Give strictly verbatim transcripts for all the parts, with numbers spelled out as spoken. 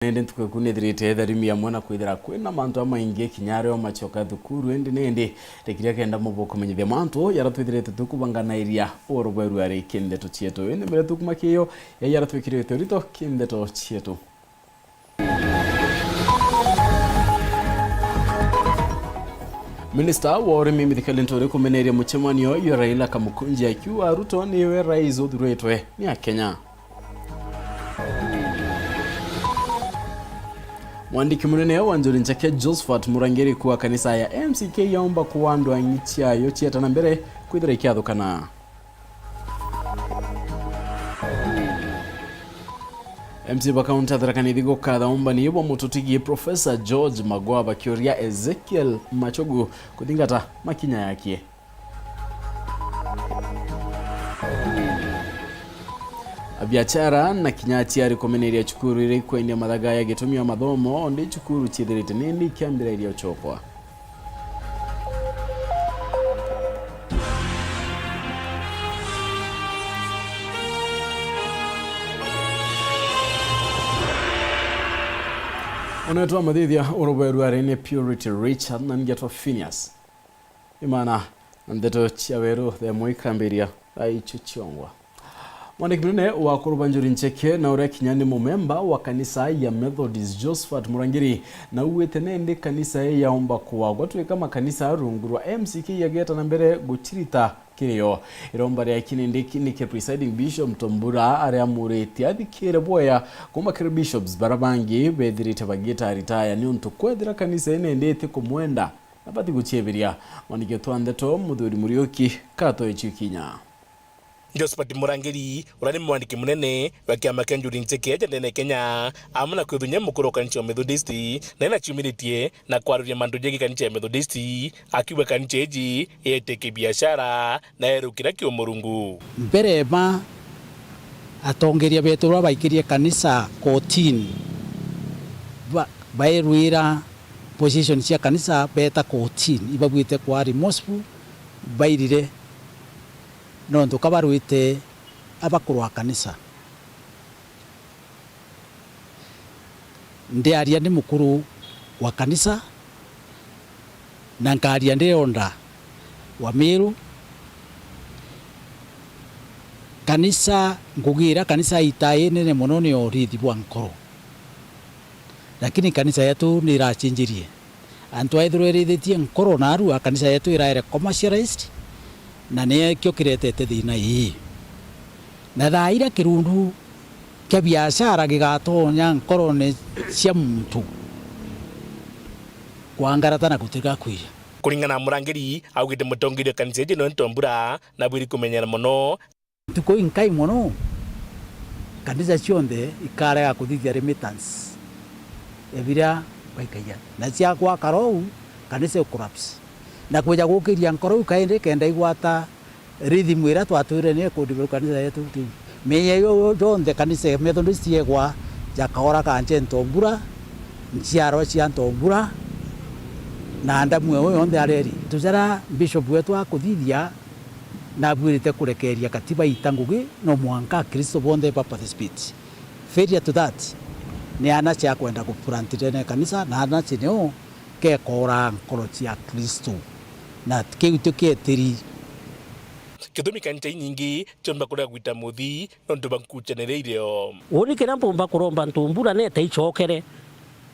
Nindi ntuku iku nithirite itharimi amwe na kwithira kwina mantu amaingi kinya ario macoka thukuru, indi nindi rikiria kenda mubu kumenyithia mantu yara twithirite tukubanganairia uru bweru ari kindeto cietu. Indi mbere tukuma kiyo ya yara twikirite urito kindeto cietu. Minista wa urimi Mithika Linturi kumeneria mucemanio jwa Raila Kamukunji akiuga Ruto niwe rais uthuritwe ni Akenya. Mwandiki munene wa Njuri Ncheke Josephat Murangiri kuuga kanisa ya M C K yaumba kuandwa ng'i ciayo cietana mbere kwithira ikiathukana. M C A ba kaunti ya Tharaka Nithi gukatha umbani bwa mututigi Professor George Magoha bakiuria Ezekiel Machogu kuthingata makinya yakie. Abiachara na kinya aciari kumeneria cukuru iria ikwendia mathaga ya gitumi ya mathomo, ondi cukuru ciithirite nindi ikiambiriria ucokwa. Onetwa mathithia urubweru ari ni Purity Richard na ngetwa Phineas. Imana na ndeto cia weru themo ikambiria aicho ciongwa. Mwandiki munene wa kuruba Njuri Ncheke na uria kinya ni mumemba wa kanisa ya Methodist Josephat Murangiri na ugwite nindi kanisa ii yaumba kuagwa twika makanisa rungu rwa M C K yageta na mbere gucirita kirio. Iromba ria kinindi ki niki presiding bishop Tombura aria amuritie athikire bwea kuma kiri bishops bara bangi bethirite bagita ritaya niuntu kwethira kanisa ii nindi iti kumwenda na bati guciebiria. Mwandiki wetu wa ndeto Muthuri Muriuki katoe cio kinya. Josephat Murangiri, uria ni mwandiki munene wa kiama kia Njuri Ncheke ja ndene Kenya, amwe na kwithunya mukuru wa kanisa ya Methodist, na ina ciumiritie na kwaruria mantu jegie kanisa ya Methodist, akiuga kanisa iji yete kibiashara na erukira kiumurungu. Mbere ba atongeria betu baria baikirie kanisa kotini, ba-, bairwira position cia kanisa beeta kotini, ibabwite kwa remorseful, bairire nontu ka barwite abakuru a kanisa. Ndiaria ndi mukuru wa kanisa, na nkaria ndi elder wa Miru. Kanisa, ngugi iria kanisa itaa inene mono ni uriithi bwa nkoro. Lakini kanisa yetu ni iracenjirie. Antu aethirwa irithitie nkoro naarua, kanisa yetu iraere commercialized, na nikio kiretete thina ii. Na thaa iria kirundu kia biashara gigatonya nkorone cia muntu, kwangarata na gutiga kwija. Kuringana na Murangiri, augite mutongeria wa kanisa iji ni Ntombura, na bwiri kumenyera mono. Ntuku inkai mono, kanisa cionthe ikarega kuthithia remittance ya biria baikagia. Na cia gwakara uu, kanisa ikurapsi. Na kwija gukiria nkoro iu kaindi kenda igwata rhythm iria twatwire niyo ikundiberu kanisa yetu. Menya yo jonthe kanisa ya Methodist yegwa, ja Kaora kanje Ntombura, nchiarwa cia Ntombura, na ndamu ewe yonthe areri. Tujara bishop wetu akuthithia, nabwirite kurekeria katiba ita ngugi, no mwanka Akristo bonthe ba participate. Failure to that, ni anache akwenda kupurantithania kanisa, na anache nio kekoora nkoro cia Akristo, na kiu ti kietiri. Gitumi kanisa inyingi ciomba kurega gwita muthi nontu bwa nkuchanire irio. Uuni kiria mpumba kuromba Ntumbura nete icokere,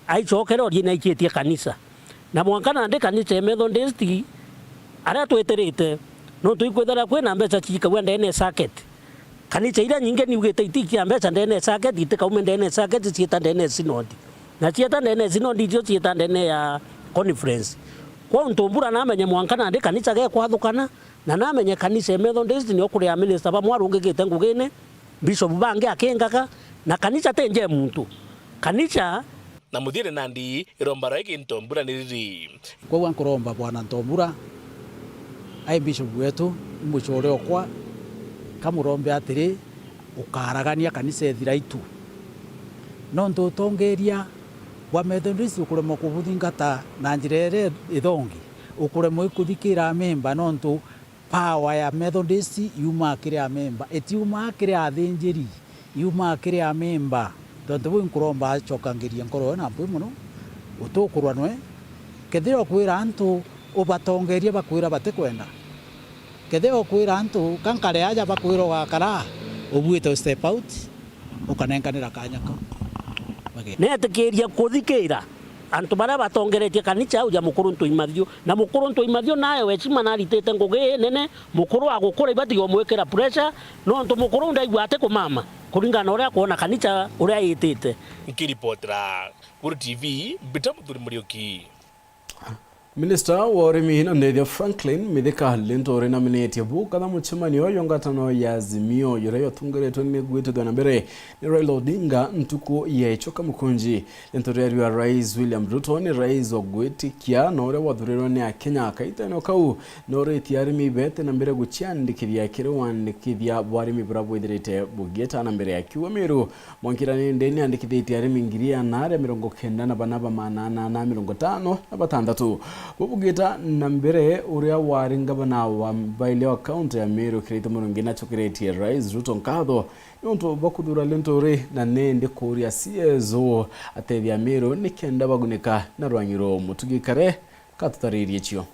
aicokere orie ni aikitie kanisa. Na mwanka nandi kanisa ya Methodist, aria twitirite, nontu ikwithira kwina mbeca ciikagua ndene ya circuit. Kanisa iria nyingi niugite itikia mbeca ndene ya circuit, itikaume ndene ya circuit, ciita ndene ya synod. Na cieta ndene ya synod, icio ciita ndene ya conference. Kwou Ntumbura namenye mwanka nandi kanisa gekwathukana, na namenye kanisa ya Methodist nio kuria minister bamwe arungikite ngugine, bishop bangi akingaga, na kanisa ti nje muntu. Kanisa Na muthiene nandi, iromba ria Ntombura ni riri. Kwou nkuromba Bwana Ntombura, ai bishop wetu, i mucore okwa, kamurombe atiri, ukaragania kanisa ethira itu. Nontu utongeria bwa Methodist ukuremwa kubuthingata na njira iria ithongi, ukuremwa ikuthikira amemba nontu power ya Methodist yumaa kiri amemba, itiumaa kiri athinjiri, yumaa kiri amemba. Tontu buu nkuromba acokangirie nkoro yo na mpwi mono, utukurwa nwe, kethira ukwira antu ubatongerie bakwira batikwenda, kethira ukwira antu ka nkare aja bakwira ugakara, ubuite u step out, ukanenkanira kanya kau. Bage- Netikiria kuthikira antu baria batongeretie kanica au ja Mukuruntu Imathiu, na Mukuruntu Imathiu nae wechima naritite ngugi inene, mukuru agukura ibatiga umwikira pressure, nontu mukuru ndaigua ati kumama, kuringana na uria akwona kanica uria itite. Nkiripotera Guru T V, Mbita Muthuri Muriuki. Minista wa urimi na ndethia Franklin Mithika Linturi naminetie bu katha mucemanio yo ngatano ya Azimio yuria yotongeretwe ni gwitithwa na mbere ni Raila Odinga ntuku ya ichoka mukunji. Linturi ariwa Rais William Ruto ni rais wa gwitikia na uria wathurirwe ni Akenya. Kaitene o kau, noritie arimi bete na mbere guciandikithia kiri wandikithia bwa arimi buria bwithirite bugieta na mbere, akiuga Meru mwankirani ndeni andikithitie arimi ngiri ana aria mirongo kenda na bana ba maana ana na mirongo itano na batantatu. Bubugita na mbere, uria wari ngavana wa mbaile wa kaunti ya Meru Kiraitu Murungi nacokeretie Rais Ruto nkatho niuntu bwa kuthura Linturi na nindi kuria C S O atethia Meru nikenda bagunika na rwangi ruu. Mutugi Kare katutaririe cio.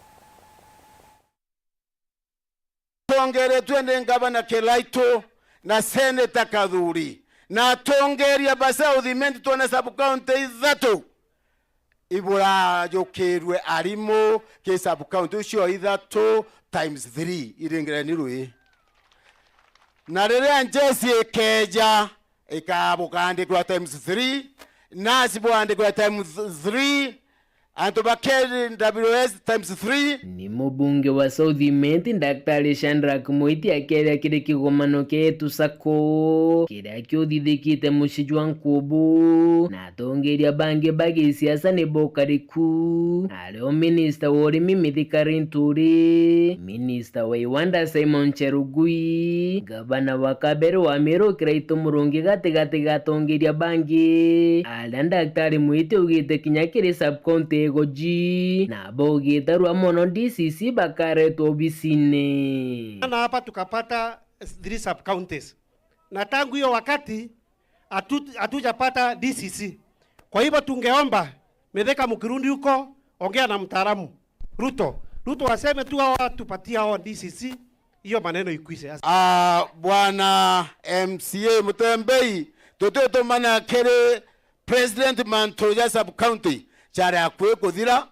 Tongeretwe ni ngavana Kiraitu na Seneta Kathuri na atongeria ba South Imenti twone sub county ithatu. Iburajukirwe arimu ki sub county ucio ithatu times three iringireni rui. Na riria njeci ikeja, ikabukandikirwa times three, nasi bwandikirwa times three, antu ba K W S times three. Ni mubunge wa South Imenti, Daktari Shadrack Mwiti, akeria kiri kigomano kia Etu Sacco, kiria kiuthithikite mucii jwa Nkubu, na atongeria bangi ba gisiasa ni bokari ku, ario minista wa urimi Mithika Linturi, minista wa iwanda Simon Cherugui, ngavana wa kabere wa Meru Kiraitu Murungi, gatigati ga atongeria bangi, aria Daktari Mwiti augite kinya kiri sub county Igoji, na baugite rua mono D C C bakaretwa obisine. Na hapa tukapata three sub counties. Na tangu hiyo wakati, hatu-, hatujapata D C C. Kwa hivyo tungeomba, Mithika, mkirundi huko, ongea na mtaalamu Ruto. Ruto aseme tu hao watu patia hao D C C, hiyo maneno ikwishe. Ah, bwana M C A Mutembei, tutitumana kiri president mantu ja sub county jari akui kuthira,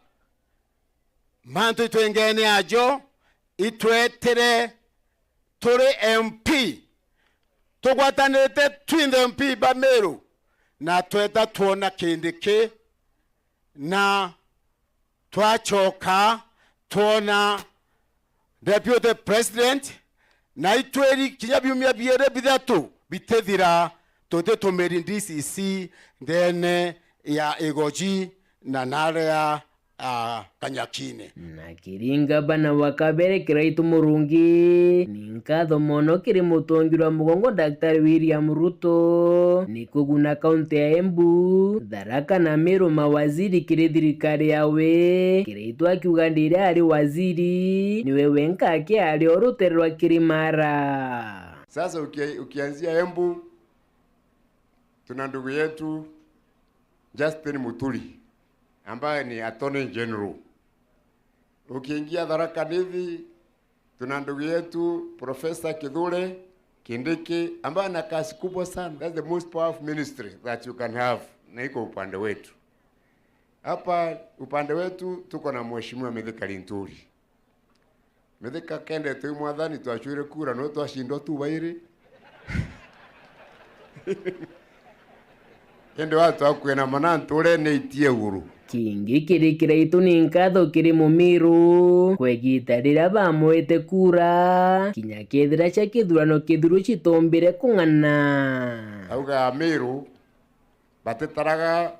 mantu itwengene ajo, itwetire turi M P, tugwatanirite twinthe M P ba Meru, na tweta twona kindi ki, na twachoka twona Deputy President, na itwiri kinya biumia biiri bithatu bitithira tutitumiri D C C ndene ya Igoji na naria a Kanyakine. Na kiri ngavana wa kabere Kiraitu Murungi, ni nkatho mono kiri mutongi jwa mugongo Daktari William Ruto, ni kuguna kaunti ya Embu, Tharaka na Meru mawaziri kiri thirikari yawe. Kiraitu akiuga ndiria ari waziri, niwe wenka akiari o rutere rwa Kirimara. Sasa uki-, ukianzia Embu, tuna ndugu yetu Justin Muturi, ambaye ni Attorney General. Ukiingia Tharaka Nithi, tuna ndugu yetu Professor Kithure Kindiki, ambaye ana kazi kubwa sana. That's the most powerful ministry that you can have, na iko upande wetu. Hapa upande wetu tuko na Mheshimiwa Mithika Linturi. Mithika kende twi mwathani, twacwire kura, no twacindwa tu bairi. Indi watwa kwina mana nturene itie iguru. Kingi kiri Kiraitu ni nkatho kiri Mumiru kwa igita riria bamwite kura, kinya kethira cia kithurano kithiru citombire kung'ana. Auga Amiru batitaraga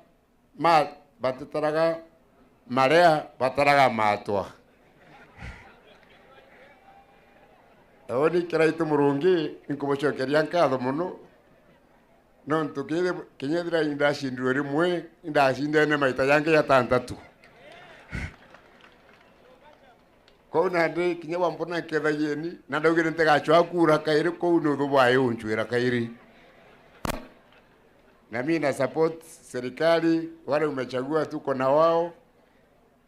ma-, batitaraga maria, bataraga matwa. Uni Kiraitu Murungi, inkubucokeria nkatho mono, nontu kinya ethira indacindirwe rimwe, indacindene maita jangi jatantatu. Kwou nandi kinya bambona nkethagieni, na ndaugire ntigacwa kura kairi, kwou ni uthu bwayo uncwira kairi. Na mimi na support serikali, wale umechagua tuko na wao,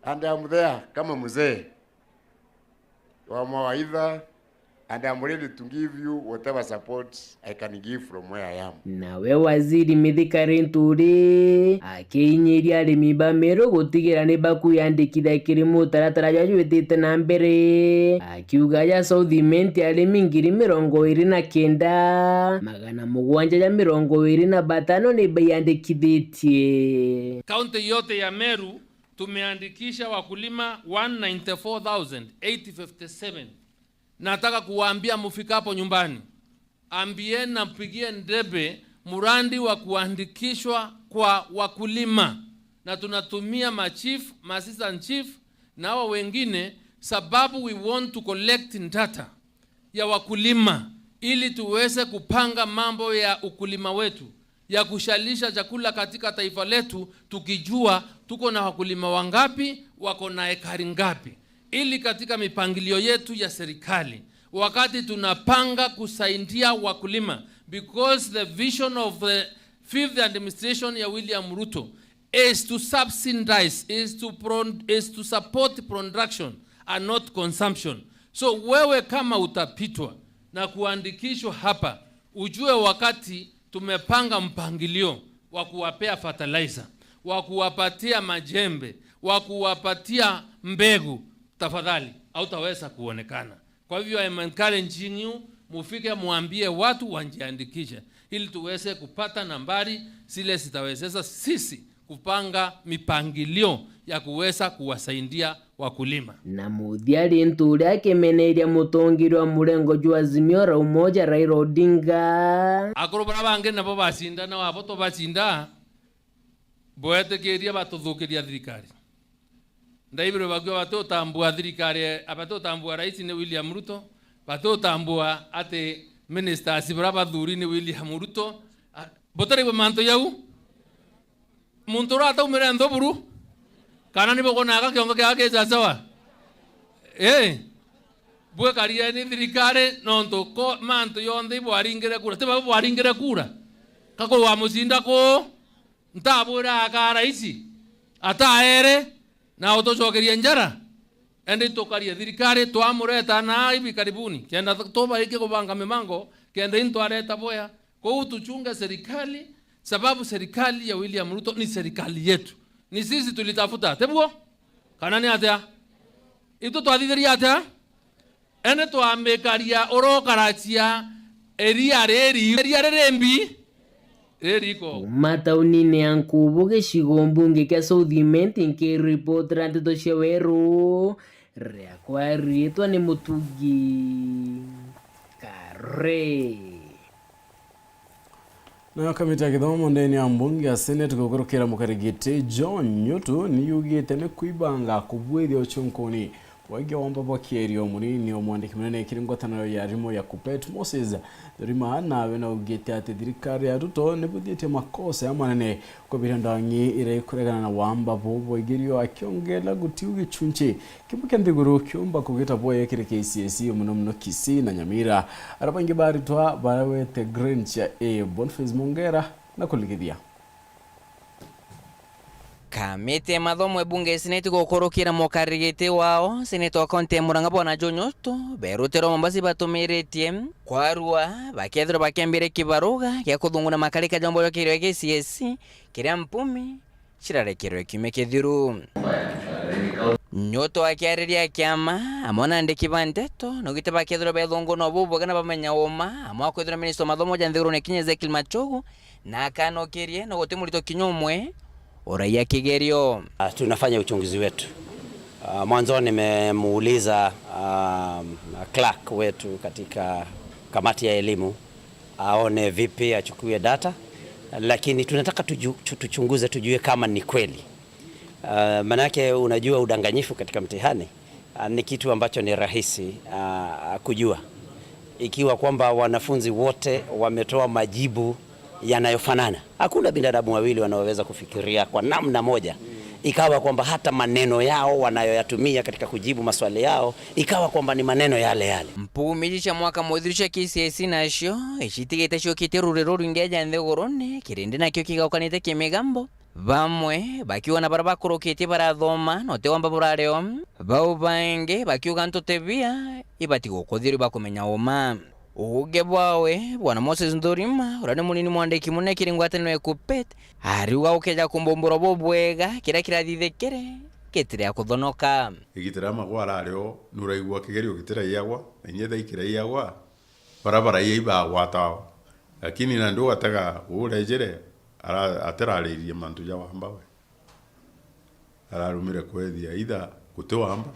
and I'm there kama mzee wa mawaidha, and I'm ready to give you whatever support I can give from where I am. Nawe Waziri Mithika Linturi akiinyiria arimi ba Meru gutigira ni bakwiyandikithia kiri mutaratara jwa jwitite na mbere, akiuga ja South Imenti arimi ngiri mirongo iri na kenda, magana mugwanja ja mirongo iri na batano ni baiyandikithitie. Kaunti yote ya Meru tumeandikisha wakulima one ninety-four thousand eight fifty-seven. Nataka kuwaambia mfikapo nyumbani, ambieni na mpigie ndebe mradi wa kuandikishwa kwa wakulima, na tunatumia machief, ma assistant chief na hawa wengine, sababu we want to collect data ya wakulima ili tuweze kupanga mambo ya ukulima wetu, ya kushalisha chakula katika taifa letu, tukijua tuko na wakulima wangapi, wako na ekari ngapi, ili katika mipangilio yetu ya serikali, wakati tunapanga kusaidia wakulima, because the vision of the fifth administration ya William Ruto is to subsidize, is to pro-, is to support production and not consumption. So wewe kama utapitwa na kuandikishwa hapa, ujue wakati tumepanga mpangilio wa kuwapea fertilizer, wa kuwapatia majembe, wa kuwapatia mbegu, tafadhali, hautaweza kuonekana. Kwa hivyo, I'm encouraging you, mufike muambie watu wajiandikishe, ili tuweze kupata nambari zile zitawezesha sisi kupanga mipangilio ya kuweza kuwasaidia wakulima. Na muthia rintu uria akimeneria mutongeria wa murengo jwa Azimio la Umoja Raila Odinga. Akuru baria bangi nabo bacinda, na wabo tubacinda, bwetikiria batuthukiria thirikari. Ndaibirwe bakiuga batutambua thirikari, batutambua rais ni William Ruto, batutambua ati ministers baria bathuri ni William Ruto. A, butaraigua mantu jau? Muntu uria ataumire nthuburu? Kana ni bukonaga kiongo kiaga ki sawasawa? Ii. Bwikarieni thirikari nontu ko mantu yonthe ibwaringire kura. Ti baba bwaringire kura? Ka kuu wamucinda kuu? Ntabwira akaa raisi, ataere, na utucokerie njara. Indi tukarie thirikari, twamureta na hivi karibuni, kenda th-, tubaikie kubanga mimango, kenda intwareta boya. Kuu tuchunge serikali, sababu serikali ya William Ruto ni serikali yetu. Ni sisi tulitafuta, tiguo? Kana ni atia? Itu twathithirie atia? Ene twambikaria urokaracia iria riri, iria ririmbi ririko. Kuma taunine ya Nkubu, gicigo mbunge kia South Imenti, nkiripotera nteto cia weru, riakwa riitwa ni Mutugi Kare. Nayo kamiti ya githomo ndene ya mbunge ya Senate gukurukira mukarigiti John Nyutu ni yugite ni kwibanga kubwithia ucunkuni bwaigia wamba bwa kierio. Munini o mwandiki munene kiri ngwataniro ya arimu ya KUPPET Moses Thurima nawe naugite ati thirikari ya Ruto nibuthitie makosa ya manene kubiria ndang'i iria ikuregana na wamba buu bwaigirio, akiongera gutiu gichunchi kimwe kia nthiguru kiumba kugita boya kiri K C S E, muno muno Kisii na Nyamira. Aria baingi ba aritwa barawete grade cia A. Boniface Mongera na kuligithia. Kamiti ya mathomo e bunge Senate gukurukira mukarigiti wao, Senate wa kaunti ya Murang'a bwana John Nyutu, berutiro Mombasa batumiritie kwarua bakethirwa bakiambire kibaruga gia kuthunguna makarika ja wamba jwa kierio K C S E kiria mpumi cirarekerwe kiumia kithiru. Nyutu akiariria kiama amwe na andiki ba nteto, naugite bakethirwa bethunguna ubu bwega na bamenya uma, amwe akwithirwa minista wa mathomo ja nthigurune Kenya Ezekiel Machogu, na akanokirie na guti murito kinya umwe uraia kigerio. Ah, tunafanya uchunguzi wetu. Ah, mwanzo nimemuuliza, ah, clerk wetu katika kamati ya elimu aone vipi, achukue data, lakini tunataka tuju-, tu-, tuchunguze, tujue kama ni kweli. Ah, manake unajua udanganyifu katika mtihani, ah, ni kitu ambacho ni rahisi, ah, kujua. Ikiwa kwamba wanafunzi wote wametoa majibu yanayofanana, hakuna binadamu wawili wanaoweza kufikiria kwa namna moja Ikawa kwamba hata maneno yao wanayoyatumia katika kujibu maswali yao, ikawa kwamba ni maneno yale yale. Mpumi iji cia mwaka muthiru cia K C S E nacio, icitigite ciukitie ruriro rwingi ja nthigurune, kirindi nakio kigaukanite kimigambo. Bamwe bakiuga na baria bakurukitie barathoma, na uti wamba burari o. Bau bangi bakiuga ntuti bia, ibati gukuthirua bakumenya uma. Uuge bwawe, Bwana Moses Nthurima, uria ni munini mwandiki munene kiri ngwataniro ya KUPPET, ariuga gukeja kumbumburwa bubwega kiria kirathithikire, gitiri ya kuthonoka. Igita ria Magoha arari o, nuraigua kigerio gitiraiagwa, na inya thaa ikiraiagwa, baria baraia ibagwatawa. Lakini nandi ugatega urejere, ara-, atiraririe mantu ja wamba we. Ararumire kwethia either guti wamba,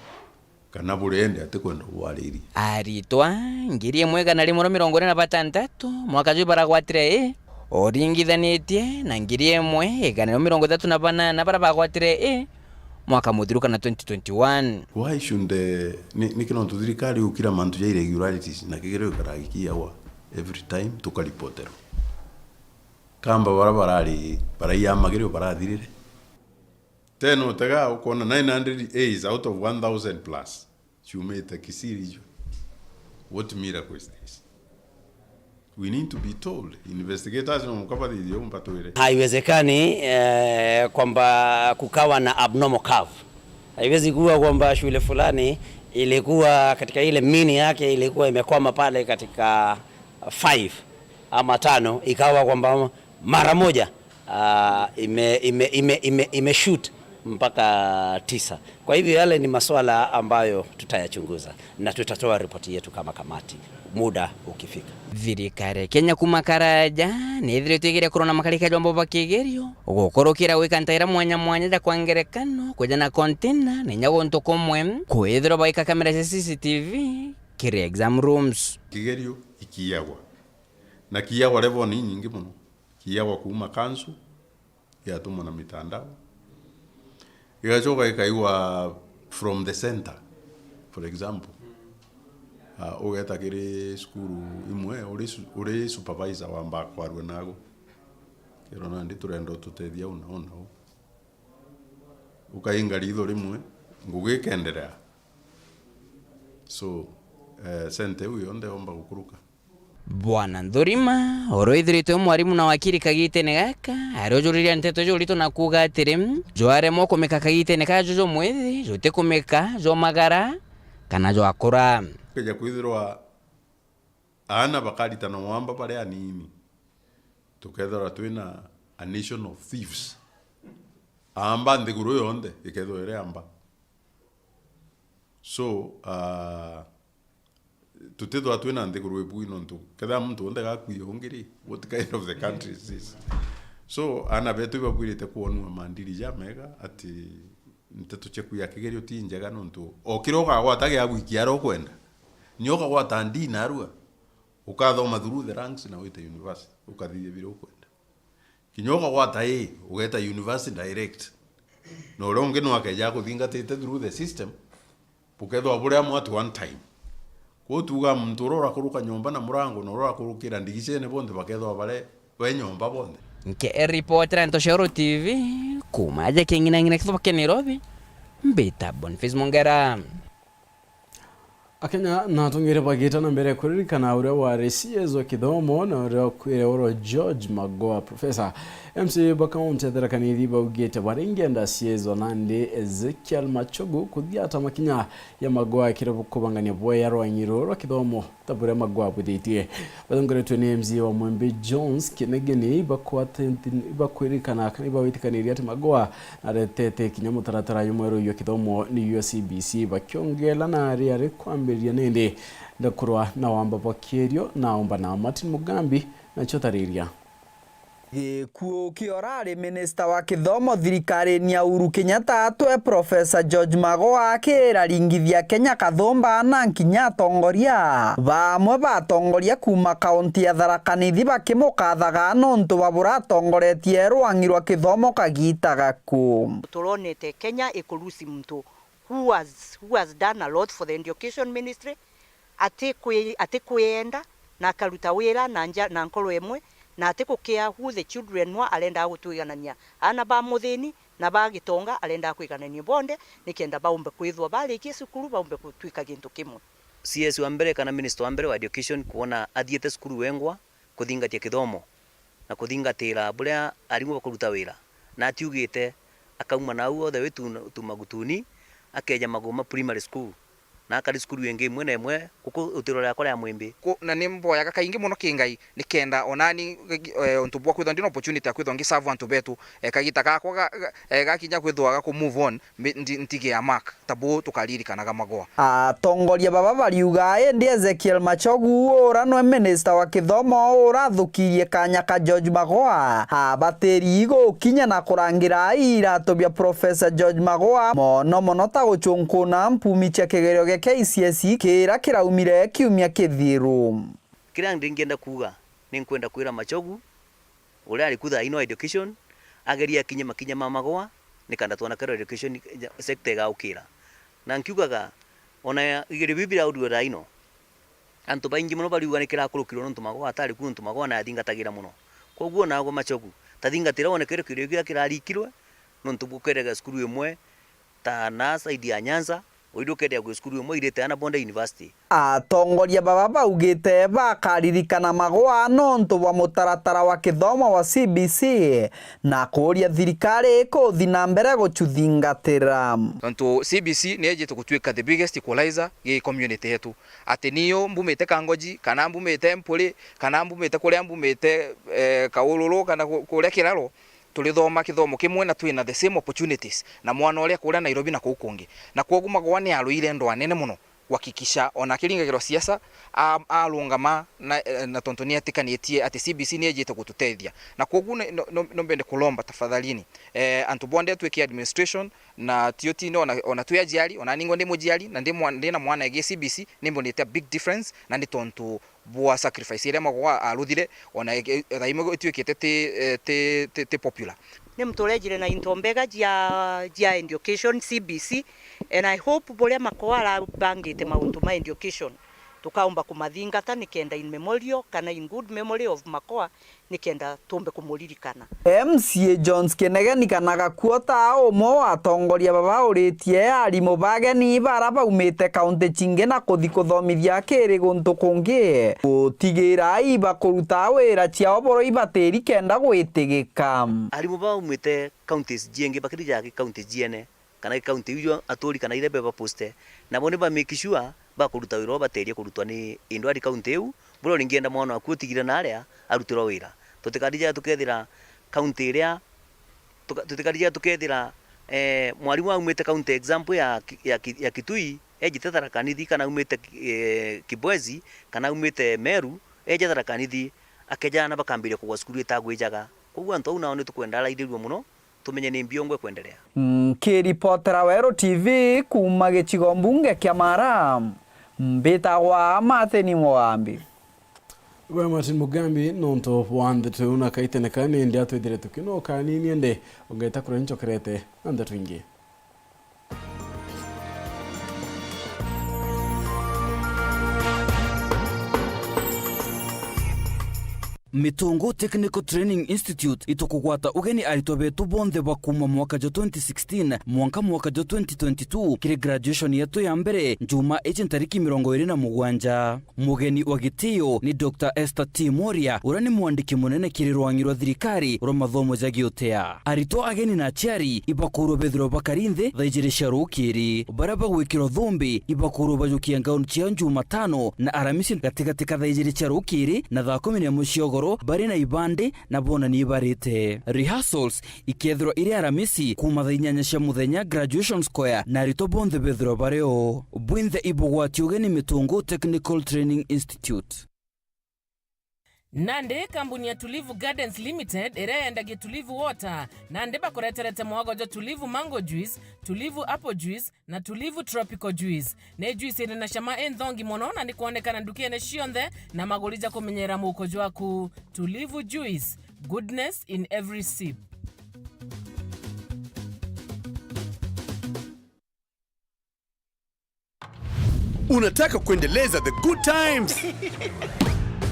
kana buri endi atikwenda kuwariria. Aritwa ngiri imwe igana rimwe na mirongo ina na batantatu, mwaka juu baragwatire A, uringithanitie na ngiri imwe igana rimwe mirongo ithatu na banana baria bagwatire A, mwaka muthiru kana twenty twenty-one. Why should the, ni, niki nontu thirikari yukira mantu ja irregularities na kigerio gikaragikiagwa every time tukaripoterwa? Kamba baria barari, baraia magerio barathirire. Tena utega ukoona nine hundred A's out of one thousand plus ciumite Kisii region. What miracle is this? We need to be told. Investigators no muka bathithie umbatwire. Haiwezekani, eh, kwamba kukawa na abnormal curve. Haiwezi kuwa kwamba shule fulani ilikuwa katika ile mean yake ilikuwa imekwama pale katika five ama tano, ikawa kwamba mara moja, ah, ime, ime, ime, ime, ime shoot mpaka tisa. Kwa hivyo yale ni maswala ambayo tutayachunguza na tutatoa ripoti yetu kama kamati muda ukifika. Thirikari ya Kenya kuuma karaja ni ithirite igeria kurona makarika jombo ba kigerio, gukurukira gwika ntaira mwanya mwanya ja kwa ngerekano, kwija na container, na inya guntu kumwe kwithirwa bagika kamera cia C C T V kiri exam rooms. Kigerio ikiagwa. Na kiagwa level ni nyingi mono. Kiagwa kuuma kansu, giatumwa na mitandao. Gigacoka gikaigwa from the center, for example. Ah, ugeta kiri cukuru imwe, uri su-, uri supervisor wamba kwarua nago. Kero nandi turenda ututethia una, una u. Ukainga ritho rimwe, ngugi ikenderea. So, eh, center iu yonthe yomba gukuruka. Bwana Nthurima, uria withiritwe mwarimu na wakiri kagitene gaka, ari ujuriria nteto ijuritu na kuuga atiri, jwaremwa kumika kagitene kaju jumwithi, jutikumika, jwamagara, kana jwakura. Keja kwithirwa aana bakaritana wamba bari anini, tukethirwa twina a nation of thieves. Aamba nthiguru yonthe ikethirwa iri amba. So, ah, tutithwa twina nthiguru ibui nontu kethira muntu wonthe gakwia ungi ri, what kind of the country is this? So, aana betu ibabwirite kwonua mandiri jamega ati nteto cia kwia kigerio ti njega nontu o kiria ukagwata gia gwikia aria ukwenda. Nyo ukagwata D narua, ukathoma through the ranks na wite university, ukathithia biria ukwenda. Kinya ukagwata A, ugeta university direct. Na uria ungi no akeja akuthingatite through the system, bukethwa buri amwe at one time. Kwou tuuga muntu uria urakuruka nyomba na murango na uria urakurukira ndigicene bonthe bakethwa bare we nyomba bonthe. Nke ripotera nto cia Uru T V, kuuma aja king'inang'ina kithuba kia Nairobi, mbita Boniface Mongera. Akenya na atongeri bagita na mbere kuririkana uria wari C S wa kithomo na uria kwire oro George Magoha. Professor, M C A ba kaunti ya Tharaka Nithi baugite baringenda C S wa nandi Ezekiel Machogu kuthiata makinya ya Magoha kiri kubangania bwea rwangi ruru rwa kithomo ta buria Magoha abwithitie. Batongoretwe ni M C A wa Mwembe Jones Kinegeni ibakwate-, ibakwirikana kana ibawitikaniri ati Magoha aretete kinya mutaratara jumweru jwa kithomo ni jwa C B C, bakiongela na ari ari kwambiriria nindi ndakurwa na wamba bwa kierio na aomba na Martin Mugambi nacio tariria. Gikuu kia urari minista wa kithomo thirikarine ya Uhuru Kenyatta atwe Professor George Magoha akiira ringithia Kenya kathumba na nkinya atongoria bamwe ba atongoria kuuma kaunti ya Tharaka Nithi bakimukathaga nontu bwa buratongoretie rwangi rwa kithomo kagiita gaku. Turonete Kenya ikurusi muntu who has, who has done a lot for the education ministry, atikwi-, atikwiyenda na akaruta wira na nja, na nkoro imwe, na atikukea who the children were, arendaga gutwiganania aana ba muthini Na ba Gitonga arendaga kwiganania bonthe nikenda baumbe kwithwa barikia cukuru, baumbe gutwika gintu kimwe. C S wa mbere kana minister wa mbere wa education kwona athiete cukuru wengwa kuthingatia kithomo na kuthingatira buria arimu bakuruta wira, na atiugite akauma nau othe wi tu, tu Magutuni, akeja Magoma Primary School, na akari cukuru ingi imwe na imwe guku utiro riakwa ria Mwimbi. Ku-, na ni mboyaga kaingi mono ki Ngai, nikenda onani, eh, untu bwa kwithwa ndina opportunity ya kwithwa ngi serve antu betu, eh, kagita gakwa ga, ga, eh, gakinya kwithwa ga ku move on, mbi-, ndi-, ntige a mark, ta buu tukaririkanaga Magoa. Atongoria baba bariuga, indi Ezekiel Machogu, ura nwe minister wa kithomo, ura athukirie kanya ka George Magoa, abatiri gukinya na kurangira iratu bia Professor George Magoa, mono mono ta guchunkuna mpumi cia kigerio gia K C S E kiria kiraumire kiumia kithiru. Kiria ndingienda kuuga, ni nkwenda kwira Machogu, uria ari ku thaa ino education, agerie akinye makinya ma Magoa, nikenda twona kethirwa education sector igaukira. Na nkiugaga, ona igerio biu biraurua thaa ino, antu baingi mono bariuga nikirakurukirwe nontu Magoa atari ku, nontu Magoa nathingatagira mono. Kwoguo nagwe Machogu, tathingatira wone kethirwa kigerio kiria kirarikirwe, nontu bukethira cukuru imwe ta na side ya Nyanza, uiri ukethira kwi cukuru imwe irite ana bonde university. Atongoria baba baugite bakaririkana Magoa nontu bwa mutaratara wa kithomo wa C B C na kuuria thirikari kuthi na mbere gucuthingatira. Nontu C B C ni ejite gutuika the biggest equalizer gi community yetu. Ati niu mbumite Kangoji, kana mbumite Mpuri, kana mbumite kuria mbumite, eh, Kaururu, kana ku-, kuria Kiraro, turithoma kithomo kimwe na twina the same opportunities na mwana uria kuria Nairobi na kuu kungi. Na kwoguo Magoa ni arwire ndwaa nene mono kuhakikisha ona akiringagirwa siasa, a-, arungama na, na tontu ni etikanitie ati C B C ni ejite gututethia. Na kwoguo ni, no, no, no mbende kulomba tafadhalini, eh, antu bonthe twi ki administration na ti utinde ona, ona twi ajiari, ona ningwa ndi mujiari na ndi mwa-, ndi na mwana egi C B C, ni mbonete a big difference na ni tontu bwa sacrifice iria Magoa aruthire, ona igi-, thaa imwe ituikite ti, eh, ti, ti, ti popular. Ni muntu urejire na into mbega jia, jia education C B C, and I hope buria Magoa arabangite mauntu ma education, tukaumba kumathingata nikenda in memorial kana in good memory of Magoa, nikenda tumbe kumuririkana. M C A Jones Kinegeni kana Gakuo ta umwe wa atongoria baba uritie arimu bageni bara baumite kaunti cingi na kuthi kuthomithia kiri guntu kungi, gutigira ibakuruta wira ciao boro ibatiri kenda gwitigika. Arimu baumite counties jingi bakirijaga ki county jiene, kana county iu aturi kana iria beba poste, nabo ni ba make sure bakuruta wira uria baterie kurutwa ni indwari county iu, buria uringienda mwana waku utigire na aria arutirwa wira. Tutikarija tukethira county iria, tuka-, tutikarija tukethira, eh, mwarimu aumite county example ya Ki-, ya Ki-, ya Kitui, ejite Tharaka Nithi, kana aumite, eh, Kibwezi, kana aumite Meru, eje Tharaka Nithi, akeja na bakambiria kugwa cukuru itagwijaga. Koguo antu au nao ni tukwenda arairirua mono, tumenye ni mbiongwe kwenderea. Nkiripotera Weru T V kuuma gicigo mbunge kia Mara, mbitagwa Martin Mugambi. Gwe Martin Mugambi, nontu bwa ndeto iu na kaitene kani ndi atwithire tukinoka nini ndi ungeta kuria ncokerete na ndeto ingi. Mitungu Technical Training Institute itukugwata ugeni aritwa betu bonthe ba kuuma mwaka jwa twenty sixteen mwanka mwaka jwa twenty twenty-two kiri graduation yetu ya mbere njuma iji ntariki mirongo iri na mugwanja. Mugeni wa gitio ni Doctor Esther T Moria, uria ni mwandiki munene kiri rwang'i rwa thirikari rwa mathomo ja giutea. Aritwa ageni na aciari ibakurwa bethirwa bakari nthi thaa ijiri cia rukiri. Baria bagwikirwa thumbi ibakurwa bajukia ngauni ciao Jumatano na Aramisi gatigati ka thaa ijiri cia rukiri na thaa kumi na imwe cia ugoro bari na ibandi na bonani ibarite. Rehearsals ikethirwa iri Aramisi kuuma thaa inyanya cia muthenya, Graduation Square, na aritwa bonthe bethirwa bari o. Bwinthe ibugwati ugeni Mitungu Technical Training Institute. Nandi kambuni ya Tulivu Gardens Limited iria yendagia Tulivu Water, nandi bakureterete mwago jwa Tulivu Mango Juice, Tulivu Apple Juice na Tulivu Tropical Juice. Ni juice iri na cama inthongi mono na ni kwonekana ndukene cionthe na maguri ja kumenyera muuko jwaku. Tulivu Juice, goodness in every sip. Unataka kuendeleza the good times?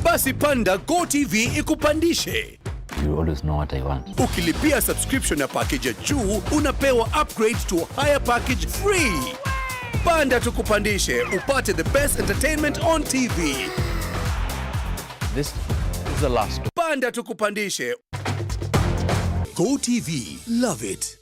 Basi panda Go T V ikupandishe. You always know what I want. Ukilipia subscription ya package ya juu, unapewa upgrade to higher package free. Panda tukupandishe, upate the best entertainment on T V. This is the last. Panda tukupandishe. Go T V, love it.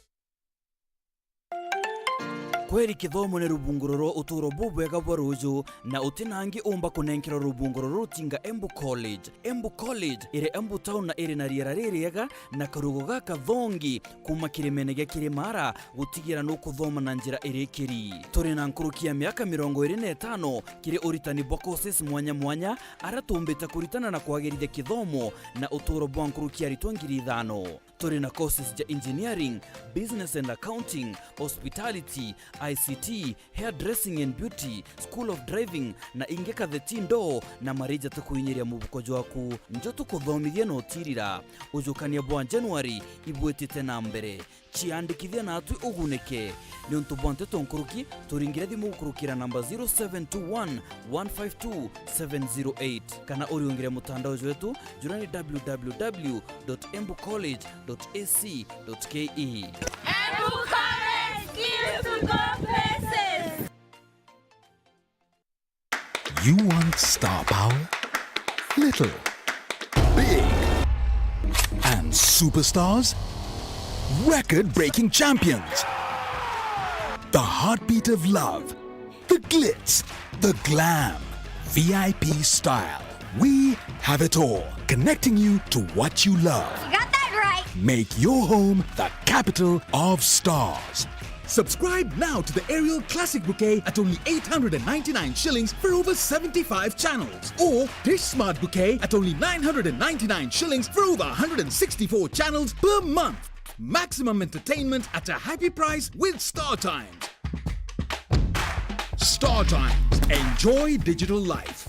Kweri kithomo ni rubunguro rwa uturo bubwega bwa ruju, na uti nangi umba kunenkerwa rubunguro ruru tinga Embu College. Embu College iri Embu town na iri na riera ririega na karugo gakathongi kuma kirimene gia Kirimara, gutigira nukuthoma na njira irikiri. Turi na nkuruki ya miaka mirongo iri na itano kiri uritani bwa courses mwanya mwanya, ara tumbite kuritana na kwagirithia kithomo na uturo bwa nkuruki aritwa ngiri ithano. Turi na courses ja engineering, business and accounting, hospitality, I C T, hairdressing and beauty, school of driving, na ingi katheti ndoo na marija tukuinyiria mubuko jwaku. Njo tukuthomithie na utirira. Ujukania bwa January ibwitite na mbere. Ciandikithia natwi ugunike. Niuntu bwa nteto nkuruki, turingire thimu gukurukira namba zero seven two one, one five two, seven zero eight, kana uriungire mutandao jwetu, jura ni w w w dot embu college dot a c dot k e. Embu College, skills to go places. You want star power? Little. Big. And superstars? Record breaking champions. The heartbeat of love. The glitz. The glam. V I P style. We have it all, connecting you to what you love. Got that right. Make your home the capital of stars. Subscribe now to the Aerial Classic Bouquet at only eight hundred and ninety-nine shillings for over seventy-five channels, or Dish Smart Bouquet at only nine hundred and ninety-nine shillings for over one hundred and sixty-four channels per month. Maximum entertainment at a happy price with StarTimes. StarTimes. Enjoy digital life.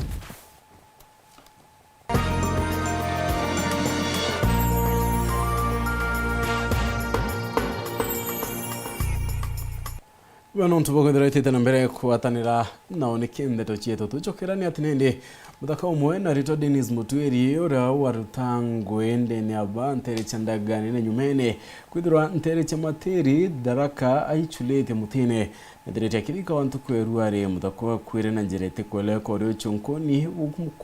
Bana, untu bwa kwithirwa itite na mbere kugwatanira nao ni kindeto cietu. Tucokerani ati nindi muthaka umwe na ritwa Dennis Mutwiri, uria waruta ngui ndene ya ba ntere cia Ndagani na Nyumene, kwithirwa ntere cia Matiri, Tharaka aichulite mutine. Ethirite akithika wa ntuku ya ruari, muthaka wakuire na njira itikweleka uri uchunkuni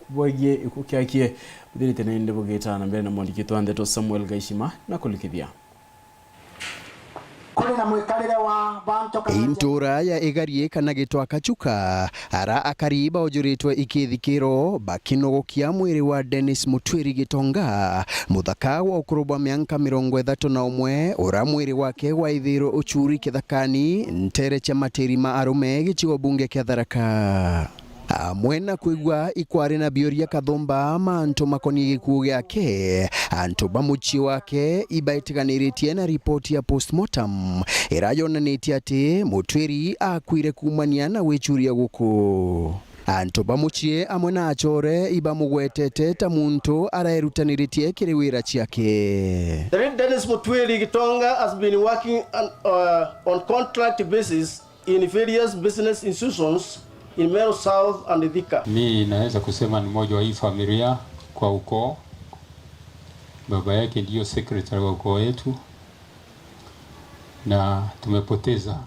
bwegie iku kiakie. Buthirite nindi bugitana mbere na mwandiki twa ndeto Samuel Gaishima na kulikithia. Kuri na mwikarire wa bantu kana intura ya Igarie kana Gitwa Kachuka, ara akari baujuritwe ikithikiro bakinogokia mwiri wa Dennis Mutwiri Gitonga, muthaka wa ukuru bwa mianka mirongo ithatu na umwe, ura mwiri wake gwaithirwe uchuri kithakani, ntere cia Matiri ma Arume, gicigo bunge kia Tharaka. Amwe na kwigua ikwari na bioria kathumba ma antu makonie gikuu giake, antu ba mucii wake ibaitiganiritie na ripoti ya postmortem ira yonanitie ati Mutwiri akuire kuumania na gwichuria guku. Antu ba mucii amwe na achore ibamugwetete ta muntu arerutaniritie kiri wira ciake. The late Dennis Mutwiri Gitonga has been working on, uh, on contract basis in various business institutions in Meru South and Thika. Mi naweza kusema ni mmoja wa hii familia kwa ukoo. Baba yake ndio secretary wa ukoo yetu, na tumepoteza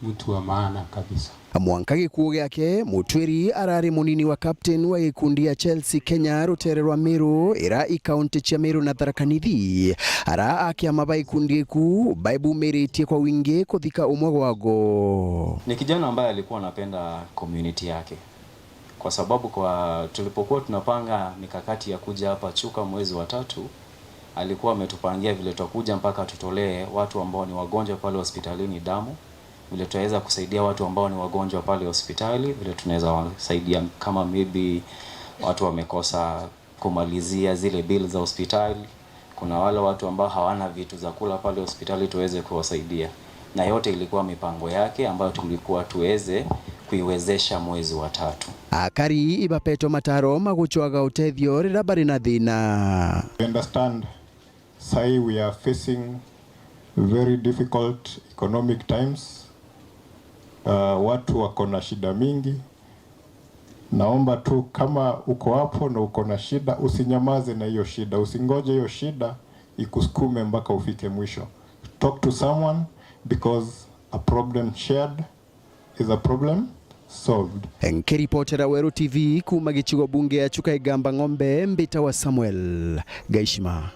mtu wa maana kabisa. Mwanka gikuu giake, Mutwiri arari munini wa captain wa gikundi ya Chelsea Kenya rutere rwa Meru, ira i kaunti cia Meru na Tharaka Nithi. Ara akiama ba ikundi iku baibumiritie kwa wingi kuthika umwe gwago. Ni kijana ambaye alikuwa anapenda community yake, kwa sababu kwa tulipokuwa tunapanga mikakati ya kuja hapa Chuka mwezi wa tatu, alikuwa ametupangia vile tutakuja mpaka tutolee watu ambao ni wagonjwa pale hospitalini damu, vile tutaweza kusaidia watu ambao ni wagonjwa pale hospitali, vile tunaweza wasaidia kama maybe watu wamekosa kumalizia zile bill za hospitali. Kuna wale watu ambao hawana vitu za kula pale hospitali tuweze kuwasaidia. Na yote ilikuwa mipango yake ambayo tulikuwa tuweze kuiwezesha mwezi wa tatu. Akari ibapetwe mataro ma gucwaga utethio riria bari na thina. I understand sai we are facing very difficult economic times. Uh, watu wako na shida mingi. Naomba tu, kama uko hapo na uko na shida, usinyamaze na hiyo shida, usingoje hiyo shida ikusukume mpaka ufike mwisho. Talk to someone, because a problem shared is a problem solved. Nkiripotera Weru T V kuuma gicigo bunge ya Chuka Igamba Ng'ombe, mbitawa Samuel Gaishima.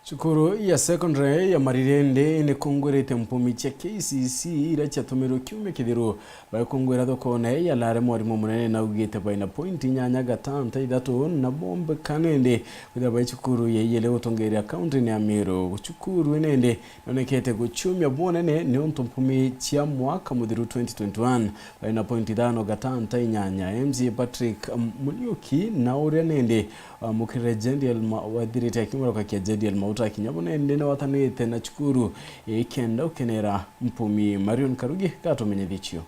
Cukuru ya secondary ya Marirende nikungwirite mpumi cia K C C e iria ciatumirwe kiumia kithiru. Baikungwira thokone ya Lare, mwarimu munene naugite baina point inyanya gatanta ithatu na bombe kanende kwithira bai cukuru ya iyele gutongeria kaunti-ini ya Meru. Cukuru inende nonekete guciumia bwonene niuntu mpumi cia mwaka muthiru twenty twenty-one baina point ithano gatanta inyanya. M C A Patrick Muriuki na uria nende amukirire J D L Ma-, wathirite akimoroka kia J D L Mauta akinya bwonene nende nawatanite na cukuru ikenda ukenera mpumi. Marion Karugi gatumenyithie cio.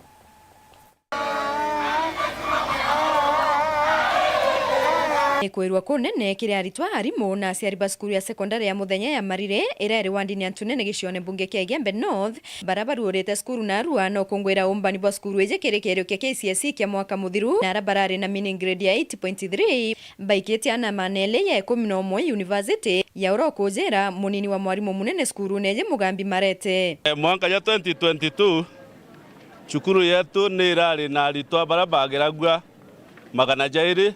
Ni kwirwa kunene kiri aritwa, arimu na aciari ba cukuru ya sekondari ya muthenya ya Marire iria iri wandini ya Ntunene gicione mbunge kia Igembe North, bara baruurite cukuru narua na ukungwira umbani bwa cukuru iji kiri kierio kia K C S E kia mwaka muthiru, na ara barari na mean grade ya eight point three baikitie ana maneli ya ikumi na umwe university ya ura ukujira munini wa mwarimu munene cukurune iji Mugambi Marete. Mwanka ja twenty twenty-two, cukuru yetu ni irari na aritwa bara bageragua magana jairi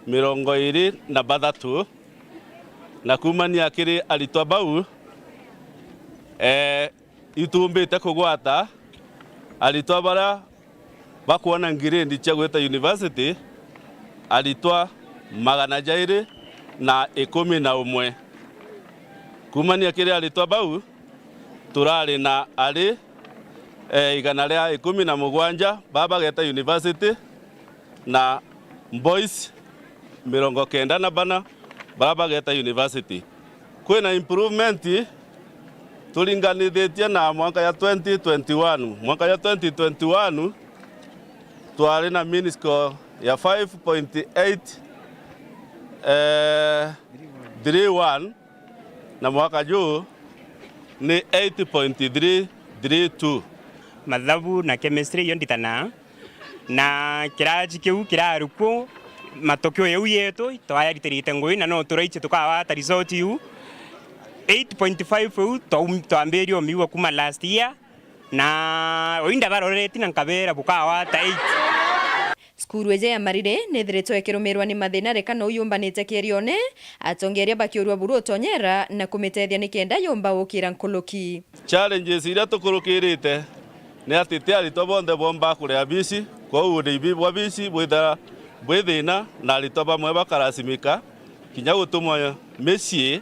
mirongo iri na bathatu, na kuumania kiri aritwa bau, ee, itumbite kugwata aritwa bara bakwona ngiredi cia gwita university, aritwa magana jairi na ikumi na umwe. Kuumania kiri aritwa bau, turari na ari, e, igana ria ikumi na mugwanja bara bageta university, na boys mirongo kenda na bana bara bageta university. Kwina improvement turinganithitie na mwaka ya twenty twenty-one. Mwaka ya twenty twenty-one twari na mean score ya five point eight, eh, three one, na mwaka juu ni eight point three three two. Mathabu na chemistry iyo nditanaa, na kiraji kiu kirari kuo, matokeo yau yetu twayaritiriite ngui, na no turaiche tukawata result iu. Eight point five iu twaum-, twambirie umiigua kuma last year, na uu ndabarorereti na nkabera bukawata eight. Cukuru iji ya Marire nithiritwe ikirumirwa ni mathina reka no yumbanite kierione, atongeria bakiurua buru utonyera na kumitethia nikenda yumba gukira nkuruki. Challenges iria tukurukirite ni ati ti aritwa bonthe bomba kuria bisi, kwou uriibi bwa bisi bwithira bwi thina na aritwa bamwe bakarasimika kinya gutumwa micii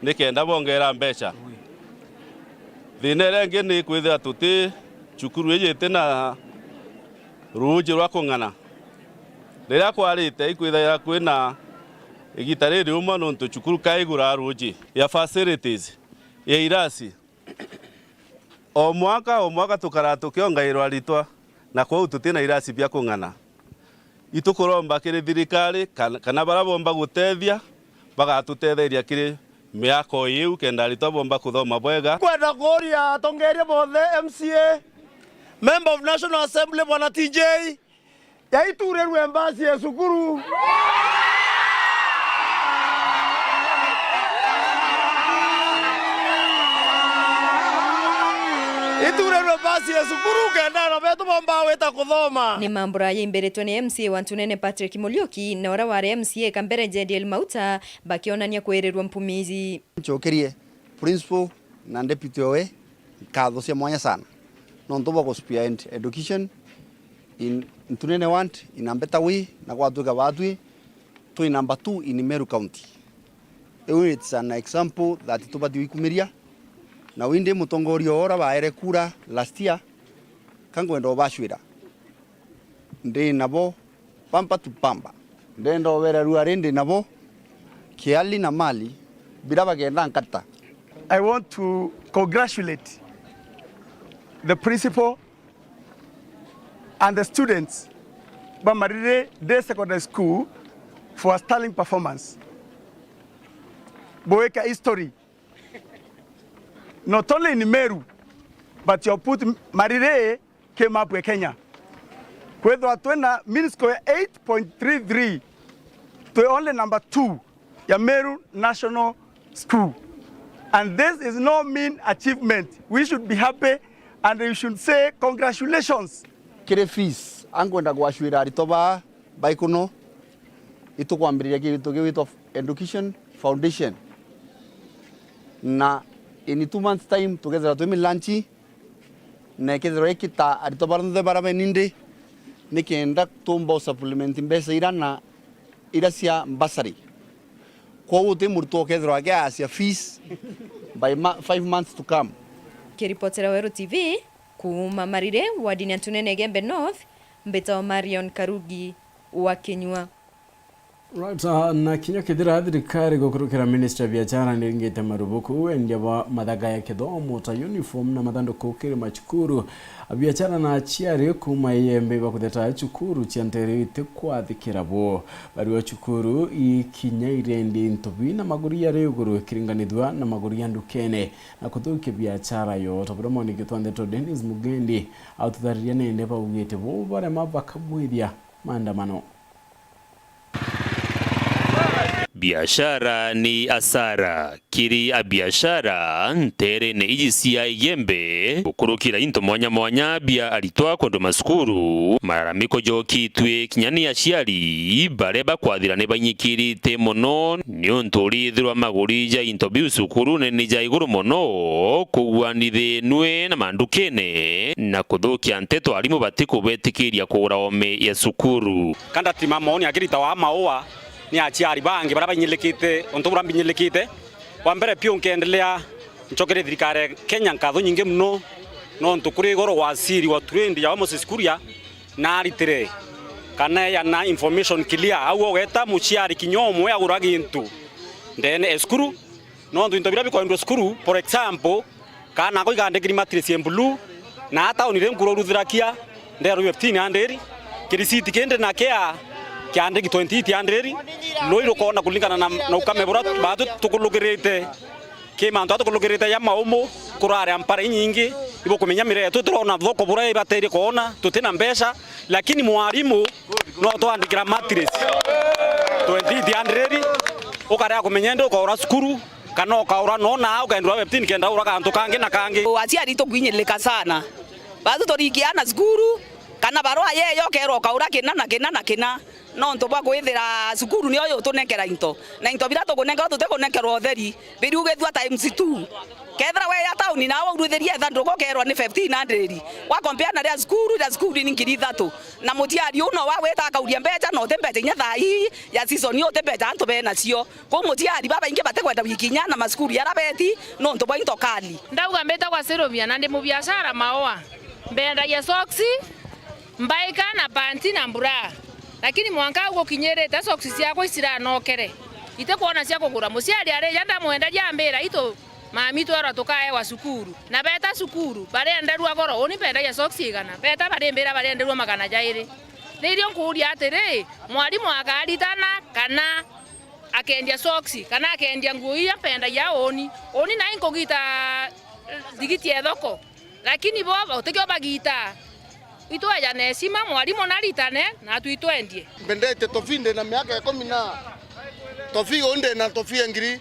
nikenda bongera mbeca. Thina iria ingi ni kwithira tuti, cukuru iji iti na ruuji rwa kung'ana. Riria kwarite ikwithaira kwina igita ririuma nontu cukuru kaigura ruuji ya facilities ya irasi. O mwaka, o mwaka tukaraa tukiongairwa aritwa, na kwou tutina irasi bia kung'ana. Itukuromba kiri thirikari kan-, kana baria bomba gutethia, bagatutetheria kiri miako iu, kenda aritwa bomba kuthoma bwega. Kwenda kuuria atongeria bonthe, M C A, Member of National Assembly, Bwana T J, yaiturirwe mbasi ya cukuru. Iturirwe mbasi ya cukuru, kenda ana betu bomba gwita kuthoma. Ni mambura yaimbiritwe ni M C A wa Ntunene Patrick Muriuki na uria wari M C A ka mbere J D L Mauta, bakionania kwirirwa mpumizi. Ncokerie principal na deputy owe nkatho cia mwanya sana nontu bwa ku spearhead education in Ntunene Ward in a better way, na gwatuika batwi twi number two in Meru County. Iu it's an example that tubati gwikumiria, na windi mutongoria ora baere kura last year, ka ngwenda ubacwira. Ndi nabo pamba tu pamba. Ndenda ubera rua rindi nabo kiali na mali, bila bagenda nkata. I want to congratulate the principal and the students ba Marire Day Secondary School for a sterling performance. Bwika history. Not only in Meru, but you put Marire ki map ya Kenya. Kwithirwa twina mean score ya eight point three three, twi only number two ya Meru National School. And this is no mean achievement. We should be happy and we should say congratulations. Kiri fees, ankwenda gwacwira aritwa baa baikuno, itukwambiriria kintu gigwitwa Education Foundation. Na in two months time, tukethira twi milanchi, na ikethirwa iki ta aritwa baronthe bara benindi, nikenda tumba u supplement mbeca ira na ira cia bursary. Kwou uti murutwo ukethirwa akiacia fees by ma-, five months to come. Kiripotera Weru T V, kuuma Marire, wardini ya Ntunene Igembe North, mbitagwa Marion Karugi wa Kinyua. Right, ah, na kinya kethira thirikari gukurukira ministry ya biashara niringite marubuku wendia bwa mathaga ya kithomo ta uniform na mathanduku kiri macukuru, biashara na aciari kuuma Igembe bakutheta cukuru cia ntere itikwathikira bo. Barua cukuru ikinya irendia into bina maguri yari iguru ikiringanithua na maguri ya ndukene na kuthukia biashara yo. Ta buria mwaniki twa ndeto Dennis Mugendi aututariria nende baugite bo barema bakabwithia maandamano. Biashara ni asara kiri abiashara nterene iji cia Igembe, gukurukira into mwanya mwanya bia aritwa kwendwa macukuru. Malalamiko jokitue kinya ni aciari baria bakwathira ni bainyikirite mono niuntu urithirwa maguri ja into biu cukurune ni ja iguru mono kugwanithinue na mandukene na kuthukia nteto arimu batikubetikiria kugura ome ya cukuru. Kanda ti mama uni akiritawa maua ni aciari bangi baria bainyirikite untu buria mbinyilikite. Wa mbere piu nkendelea ncokerie thirikari ya Kenya nkatho nyingi muno nontu kuri igoro waziri wa trade ya Moses Kuria naritire kana eana information clear au ugeta muciari kinya umwe agura gintu ndene e cukuru. Nontu into biria bikwendwa cukuru, for example, kana ako ikandikiri mattress ya blue, na a tauni ri nkuru ruthirakia nderu fifteen hundred, kirisiti kindi na kea kiandiki twenty eight hundred, rui rukoona kulingana na, na ukame buria batu tukulukirite. Ki mantu atukulukirite ja maumu, kurari ampara inyingi, ibukumenya miretu turona thoko buria ibateire koona, tutina mbeca, lakini mwarimu no twandikira mattress twenty eight hundred, ukarea kumenya indi ukaura cukuru, kana ukaura nona ukendwa fifteen kenda ura kantu kangi na kangi. Aciari tukwinyirika sana. Batu turikiana cukuru, kana barua yeyo ukerwa ukaura kina na kina na kina. Nontu bwa kwithira cukuru niyo yutunenkera into, na into biria tukunenkerwa tutikunenkerwa utheri, biriugithua times two. Kethira weya tauni nawe uruthirie ithanduku ukerwa ni fifteen hundred, wa compare na ria cukuru, ria cukuru ni ngiri ithatu. Na muciari uu no wagwita akauria mbeca, na uti mbeca inya thaa ii ya season ii uti mbeca antu benacio. Kwou muciari babaingi batikwenda wikinya na macukuru jaria beti nontu bwa into kali. Ndauga mbitagwa Sylvia na ndi mubiashara Maua. Mbendagia socks, mbaika na panti na mbura. Lakini mwanka au gukinyirite, socks ciakwa iciranokere. Itikwona cia kugura. Muciari arija ndamwenderia ambira, "Itu, mami twerwa tukaewa cukuru." Na beta cukuru, barenderua goro, uni mbendagia socks igana. Beta barimbira barienderua magana jairi. Nirio nkuuria atiri, mwarimu akaritana kana akendia socks, kana akendia nguo iria mpendagia uni? Uni nai nkugita, eh, thigiti ya thoko. Lakini bo, bo, utikio bagiita. Itweja na heshima, mwarimu naritane, na twitwendie. Mbendete tofi ndi na miaka ikumi na tofi uu ndi na tofi ya ngiri.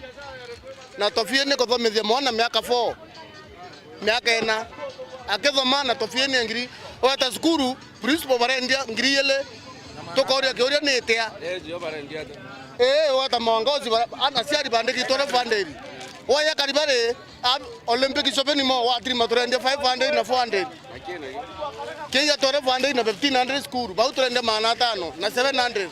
Na tofi ii ni kuthomithia mwana miaka four, miaka ina. Akithoma na tofi ii ni ya ngiri. Weta cukuru, principal barendia ngiri ili. Tukoria kiuria ni itia? Ii, weta maongozi bara, ana aciari bandikitwe refu hundred. Waya karibari, Ab-, Olympic shopping mall, watirima turendia five hundred na four hundred. Kinya twelve hundred na fifteen hundred school, bau turendia magana atano na seven hundred.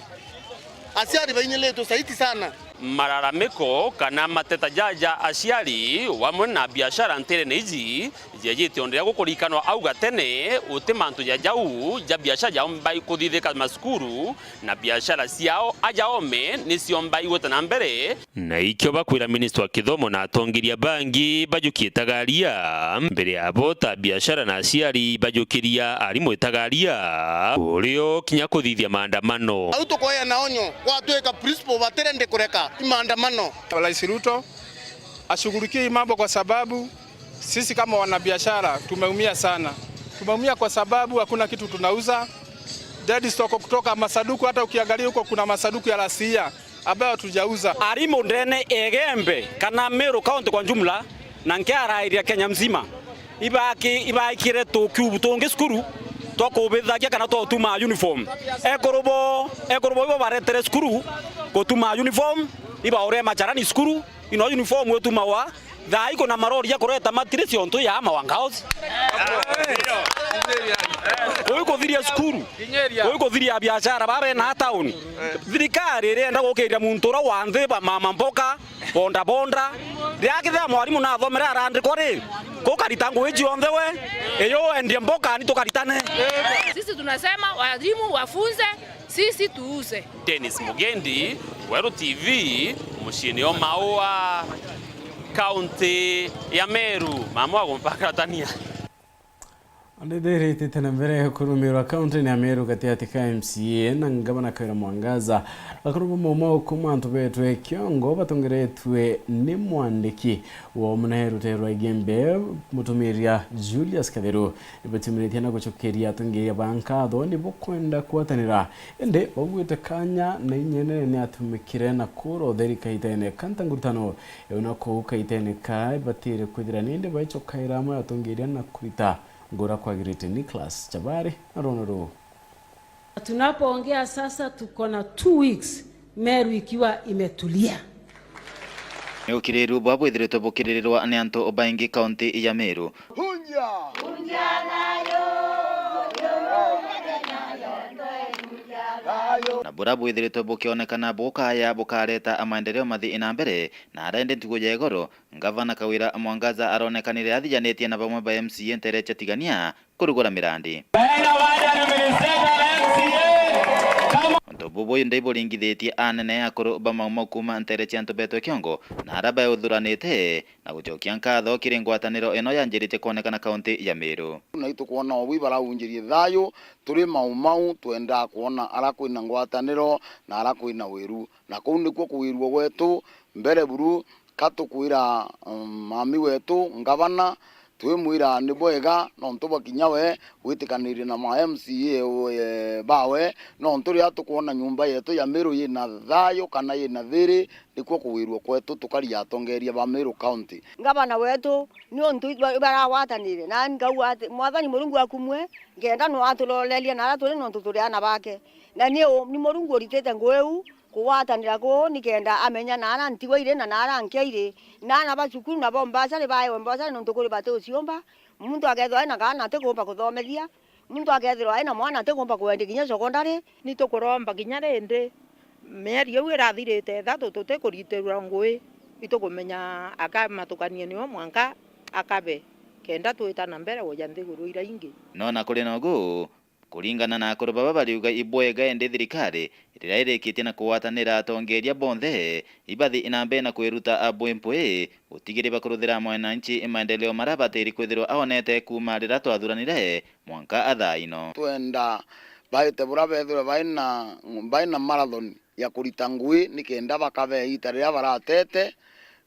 Aciari bainyilitwe saiti sana. Malalamiko kana mateta jaja aciari wamwe na biashara ntirene iji jejite onderea gukurikanwa au gatene, uti mantu ja jau ja biashara jaombai kuthithika macukuru na biashara ciao aja ome ni ciombai gwita na mbere. Na ikio bakwira minista wa kithomo na atongeria bangi bajukie itagaria, mbere yabo ta biashara na aciari bajukiria arimu itagaria, urio kinya kuthithia maandamano. Au tukoya na onyo, gwatwika principal batirende kureka i maandamano. Rais Ruto ashughulikie hii mambo kwa sababu sisi kama wanabiashara tumeumia sana. Tumeumia kwa sababu hakuna kitu tunauza. Dead stock kutoka masanduku, hata ukiangalia huko kuna masanduku ya last year ambayo hatujauza. Arimu ndene Egembe kana Meru County kwa jumla, na nkiarairia Kenya mzima, ibaki-, ibaikire tukiubu tungi cukuru twa kubithagia kana twa gutuma uniform. Ekuru bo, ekuru bo ibo baretere cukuru gutuma uniform, ibaure macarani cukuru, ino uniform utumagwa. Thaa ii kuna marori ja kureta matiri ciontu ya Mawanga House. Kuu kuthiria cukuru, kuu kuthiria biashara ba bena tauni. Thirikari irienda gukiria muntu uria wa nthi, ba mama mboka, bonda bonda. Riria kethira mwarimu nathomere arandikwa ri, kukarita ngugi cionthe we, iyo wendie mboka ni tukaritane. Sisi tunasema walimu wafunze, sisi tuuze. Dennis Mugendi, Weru T V, muciini o Maua, kaunti ya Meru, mama wa gumpakatania. Ndithiritie na mbere kurumirwa kaunti ya Meru gatiati ka M C A na ngavana Kawira Mwangaza. Akuru ba Mau Mau kuma antu betwe kiongo batongeretwe ni mwandiki wa mune rutere rwa Igembe, mutumiria Julius Katheru. Nibatumiritie na gucokeria atongeria ba nkatho ni bukwenda kwatanira, indi baugwite kanya na inya inene ni atumikire na kura utheri kaitene ka ntangurutano. Ewe na kuu kaitene ka ibatire kwithira nindi baicokaira amwe atongeria na kurita ngura kwagirite. Nicholas Chabari na rono ruu. Tunapoongea sasa, tuko na two weeks Meru ikiwa imetulia. Ni ukiriru bwa bwithiritwe bukiririrwa ni antu baingi kaunti ya Meru. Na bura bwithiritwe bukionekana bukaya bukareta maendeleo mathii na mbere, na arende ntugo ya igoro, Ngavana Kawira Mwangaza aronekanire athijanitie na bamwe ba M C A ntere cia Tigania kurugura mirandi. Baina waja na minister na M C A, kama untu bubu ndai buringithitie anene akuru ba Mau Mau kuma ntere cia antu betwe kiongo na ara bauthuranite, na gucokia nkatho kiri ngwataniro ino yanjiritie kwonekana kaunti ya Meru. Na itukwona o bwi baraunjirie thayu, turi Mau Mau, twendaa kwona ara kwina ngwataniro na ara kwina wiru, na kuu nikuo kuwirua gwetu. Mbere buru, ka tukwira, um, mami wetu ngavana, twimwira ni bwega nontu bwa kinya we gwitikanirie na ma M C A, eh, bawe, nontu riria tukwona nyumba yetu ya Meru yina thayu kana yina thiri, nikuo kuwirua kwetu tukari atongeria ba Meru County. Ngavana wetu, niuntu iba-, ibaragwatanire, na nkauga ati, Mwathani Murungu akumue, nkenda no aturoreria na aria turi nontu turi ana bake. Na ni u-, ni Murungu uritite ngugi iu, kugwatanira kuu nikenda amenya naara ntigwa iri na naara nkia iri, na aana ba cukuru na bo mbacari baewe mbacari nontu kuri bati uciumba, muntu akethirwa aina kaana atikumba kuthomethia, muntu akethirwa aina mwana atikumba kwendia kinya secondary. Ni tukuromba kinya rindi, mieri iu irathirite ithatu tutikuritirwa ngugi, itukumenya akamatukanie nio mwanka akabe, kenda twita na mbere uja nthiguru iria ingi. No na kuri na ugu, kuringana na akuru baba bariuga ibwega indi thirikari riria irikitie na kugwatanira atongeria bonthe ibathi na mbere na kwiruta abwimpwi gutigiri bakuruthira mwananchi maendeleo maria abatiri kwithirwa aonete kuuma riria twathuranire mwanka athaa ino. Twenda baite bura bethirwe baina, baina marathon ya kurita ngugi nikenda bakabea iita riria baratete,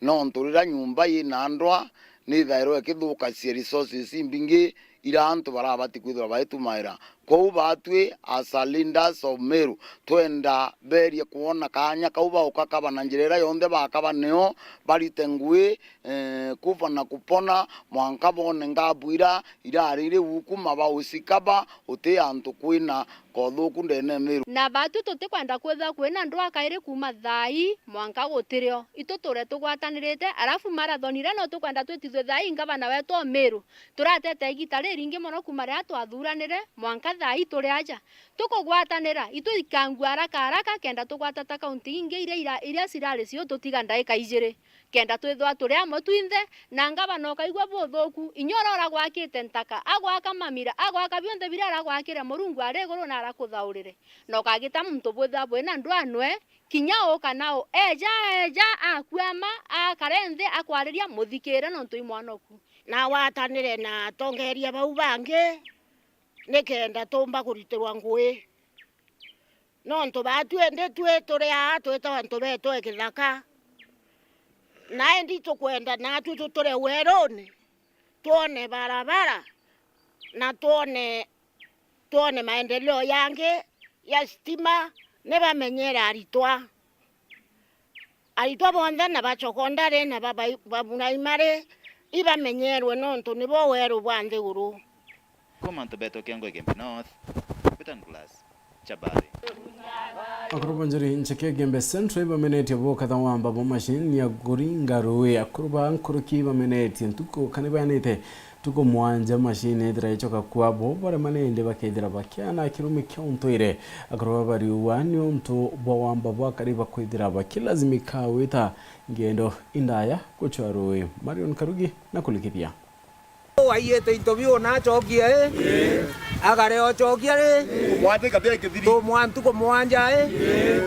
nontu riria nyumba yina ndwa nithairwa ikithukacia resources imbingi iria antu barabati kwithirwa baitumaira. Kwou batwi as a leaders of Meru, twenda berie kwona kaanya kau bauka kaba na njira iria yonthe bakaba nio barite ngugi, eh, kufa na kupona, mwanka bone ngabu iria irari riu kuma baucikaba uti antu kwina kothuku ndene Meru. Na batwi tutikwenda kwithirwa kwina ndwa kairi kuma thaa ii mwanka gutirio. Itu ture tugwatanirite, alafu marathon iria no tukwenda twitithwe thaa ii ngavana wetu o Meru. Turatete igiita riringi mono kuuma riria twathuranire, mwanka thaa ii turi aja. Tukugwatanira, itu ikangua haraka haraka, kenda tugwata ta kaunti ingi iria ira-, iria cirari cio tutiga ndaika ijiri, kenda twithirwa turi amwe twinthe, na ngavana ukaigua buthuku, inya uria uragwakite ntaka, agwaka mamira, agwaka bionthe biria aragwakire, Murungu ari iguru na arakuthaurire. Na ukagita muntu bwithirwa bwina ndwanwe, kinya u kana u, eja, eja, akuama, akare nthi, akwariria, muthikire, nontu i mwanoku. Nagwatanire na atongeria bau bangi, nikenda tumba kuritirwa ngugi. Nontu batwi indi twi turi aa twitawa antu betwe kithaka, na indi tukwenda natwi tuture weruni, twone barabara, na twone, twone maendeleo yangi ya stima, ni bamenyere aritwa. Aritwa bonthe na ba secondary na ba, ba, ba primary ibamenyerwe nontu nibo weru bwa nthiguru. Kuma antu betu Kiongo Igembe North, Peter Nicholas, Chabari. Akuru ba Njuri Ncheke Igembe Central ibamenetie bukatha wamba bwa machine ya kuringa rui. Akuru ba nkuruki ibamenetie ntuku kana ibayanite ntuku mwanja machine ithira icoka kwabo, baria manende bakethira bakiana kirumi kia untuire. Akuru ba bariuwa ni untu bwa wamba bwa kari bakwithira bakilazimika gwita ngendo indaya gucwa rui. Marion Karugi na kulikithia. Waiyite into biu na acokia ri? Agare ocokia ri? Mwandika bia kithiri. Tumwa ntuku mwanja ri?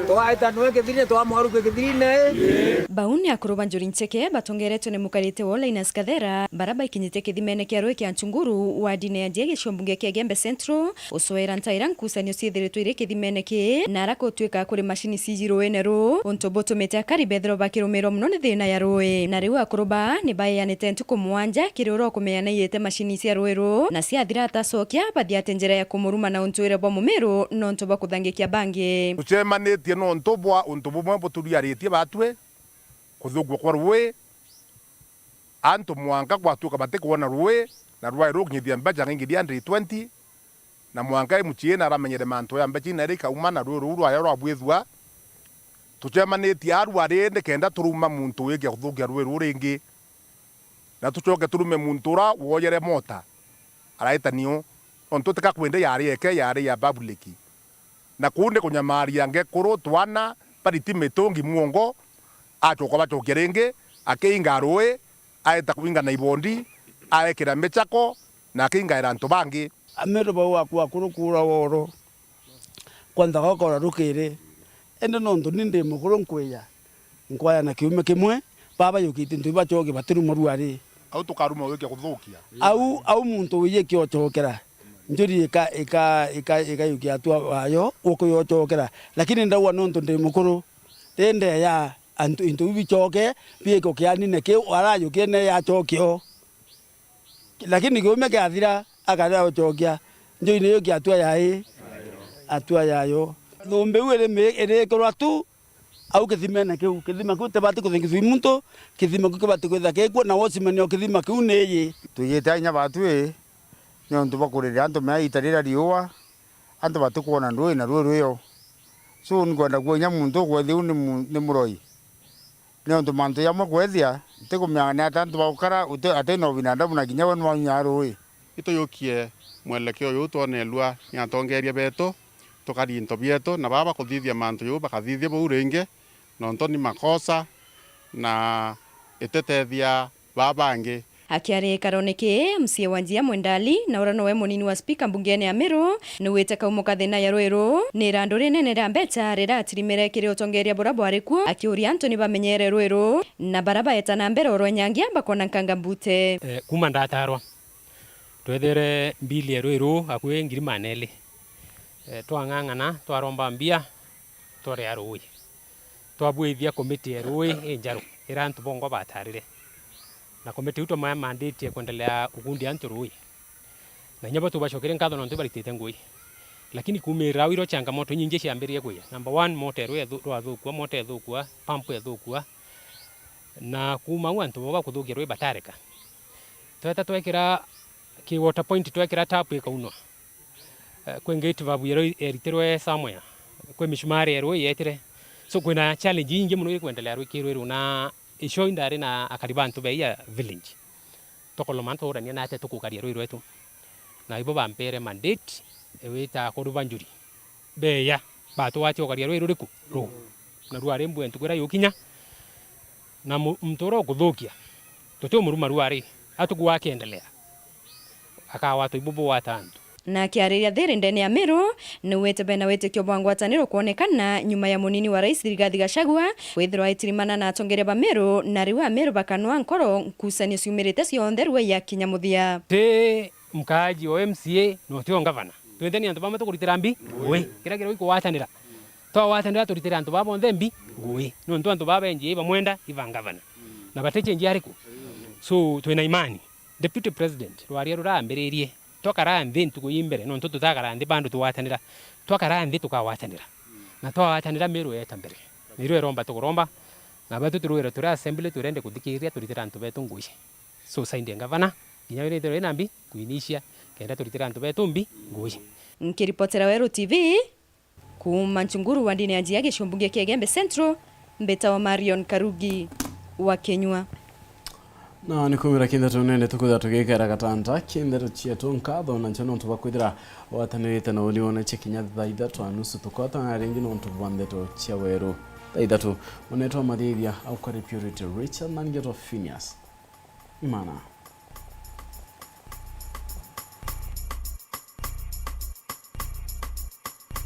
Twaita nwe kithirine, twamwarukia kithirine ri? Bau ni akuru ba Njuri Ncheke batongeretwe ni mukarite wa Linus Kathera, bara baikinyite kithimene kia rui kia Nchunguru, wardine ya Njie, gicigo mbunge kia Igembe Central, ucwera ntaira nkucanio ciithiritwe iri kithimene kii, na ara gutwika kuri macini ciji ruine ruu, untu butumite akari bethirwa bakirumirwa mono ni thina ya rui. Na riu akuru baa ni baeanite ntuku mwanja kiri uria ukumeana iite macini cia rui ruu, na ciathira atacokia, bathi ati njira ya kumuruma na untuire bwa mumiru nontu bwa kuthangikia bangi. Tucemanitie nontu bwa untu bumwe buturiaritie batwi, kuthukua kwa rui, antu mwanka gwatuika batikwona rui, na rwai rukinyithia mbeca ngingi three hundred twenty, na mwanka M C A na aramenyere mantu ya mbeca ina iri ikauma na rui ruu rwaya rwabwithua. Tucemanitie arua ri nikenda turuma muntu wikia kuthukia rui ruu ringi, na tucoke turume muntu ura woyere mota araita niu, nontu tikakwenda yari eke, yari ya public. Na kuu ni kunyamaria ngekuru, twana, bariti mitungi muongo, acoka bacokia ringi, akiinga rui, aeta kuinga na ibondi, aekira michako, na akiingaira antu bangi. Ameru bau aku akuru kuura woro, kwanthaga ukora rukiri, indi nontu ni ndi mukuru nkwija, nkwaya na kiume kimwe, baba yukitie ntu ibacoki batiruma ruari. Au tukaruma wikia kuthukia. Au, au muntu wiikia ocokera, njuri ika, ika, ika, ikayukia atua wayo, ukuyocokera. Lakini ndauga nontu ndi mukuru, ri ndeya antu, into iu bicoke, biike kianine kiu, arayukie ne yacokia o. Lakini kiume kiathira, akarega gucokia, njui niyo kia atua yai, atua yayo. Thumbi iu iri mi-, irikirwa tu au kithimene kiu. Kithima kiu tibati kuthingithua i muntu, kithima kiu kibati kwitha kikuo, na wocimania o kithima kiu ni iji. Twijite inya batwi, niuntu bwa kuriria antu mea ita riria riua, antu batikwona ndui na rui rwio. So, nkwenda kuonia muntu ukwethia u ni mu-, ni muroi. Niuntu mantu jamwe kwethia, ntikumenya ni ata antu bagukara, uti-, ati na ubinadamu na kinya we nwanyua rui. Ituyukie mwelekeo juu twonerua ni atongeria betu, tukari into bietu, na baba bakuthithia mantu juu bakathithia bau ringi, nontu ni makosa na ititethia baa bangi. Akiaria gikarone kii, M C A wa Njia Mwendali, na uria nowe munini wa spika mbungene ya Meru, niwite kaumo ka thina ya rui ruu ni irandu rinene ria mbeca riratirimire kiri utongeria buria bwari kuo, akiuria antu ni bamenyere rui ruu, na baria baeta na mbere urwenyangia bakona nkanga mbute. Eh, kuma ndatarwa, twethire mbili ya rui ruu akui ngiri maana eli. Eh, twang'ang'ana, twaromba mbia, twaria rui. Twabwithia komiti ya rui injaru, iria antu bongwa batarire. Na komiti iu twamaya mandate ya kwendelea ukundia antu rui. Na inya bo tubacokere nkatho nontu ibaritite ngui. Lakini kuumira au irio changamoto inyingi ciambiririe kwija. Number one, mota ya rui ethu-, rwathukua, mota ethukua, pump ethukua. Na kuuma au antu bo bakuthukia rui batareka. Tweta twekira ki water point, twekira tap ikaunwa. Eh, kwi gate valve yero eritirwe somewhere. Kwi mishumari yero yetire. So, kwina challenge inyingi mono ikwendelea rui ki rui ruu na icio indari na akari ba antu bei ya village. Tukoloma nturania na ate tukukaria rui rwetu. Na ibo bampere mandate, ewita kuru banjuri. Beya, batugwatia ukaria rui ruriku? Ruu. Na rwari mbue ntuku iria yukinya, na mu-, muntu uria ukuthukia, tuti umuruma rwari, atuku akiendelea, akagwatwa ibu bugwata antu. Na akiariria thiri ndene ya Meru, niwite bena witikio bwa ngwataniro kwonekana nyuma ya munini wa rais Rigathi Gachagua kwithirwa aitirimana na atongeria ba Meru, na riu Ameru bakanwa nkoro nkucanio ciumirite cionthe rua yakinya muthia. Ti mkaaji o M C A, na utio ngavana. Twinthe ni antu bamwe tukuritira mbi ngui. Kiria kiria ikugwatanira. Twagwatanira turitire antu baa bonthe mbi ngui. Nontu antu baa benji ibamwenda iba ngavana. Na bati change ariku. So, twina imani. Deputy President, rwaria rurambiririe, Twakara nthi ntuku ii mbere, nontu tutakara nthi bado tugwatanira. Twakara nthi tukagwatanira. Na twagwatanira Meru yeeta mbere. Nirio iromba tukuromba. Na batu turwira turi assembly turende kuthikiria turitira antu betu ngugi. So side ya gavana, kinya wira ithirwa ina mbi, kuinisia, kenda turitira antu betu mbi, ngugi. Nkiripotera Weru T V, kuuma Nchunguru wa ndini ya Njia giciumbunge kia Igembe Central, mbitawa Marion Karugi wa Kenyua. Na ni kumira kintheto nene tukwithira tugikera gatanta kintheto cietu nkatho na ncho nontu bwa kwithira watanirite na uni woneche kinya thaa ithatu na nusu tukotana ringi nontu bwa ntheto cia Weru. Thaa ithatu, munetwa Mathithia, au kwari Purity Richard na ningetwa Phineas Imana.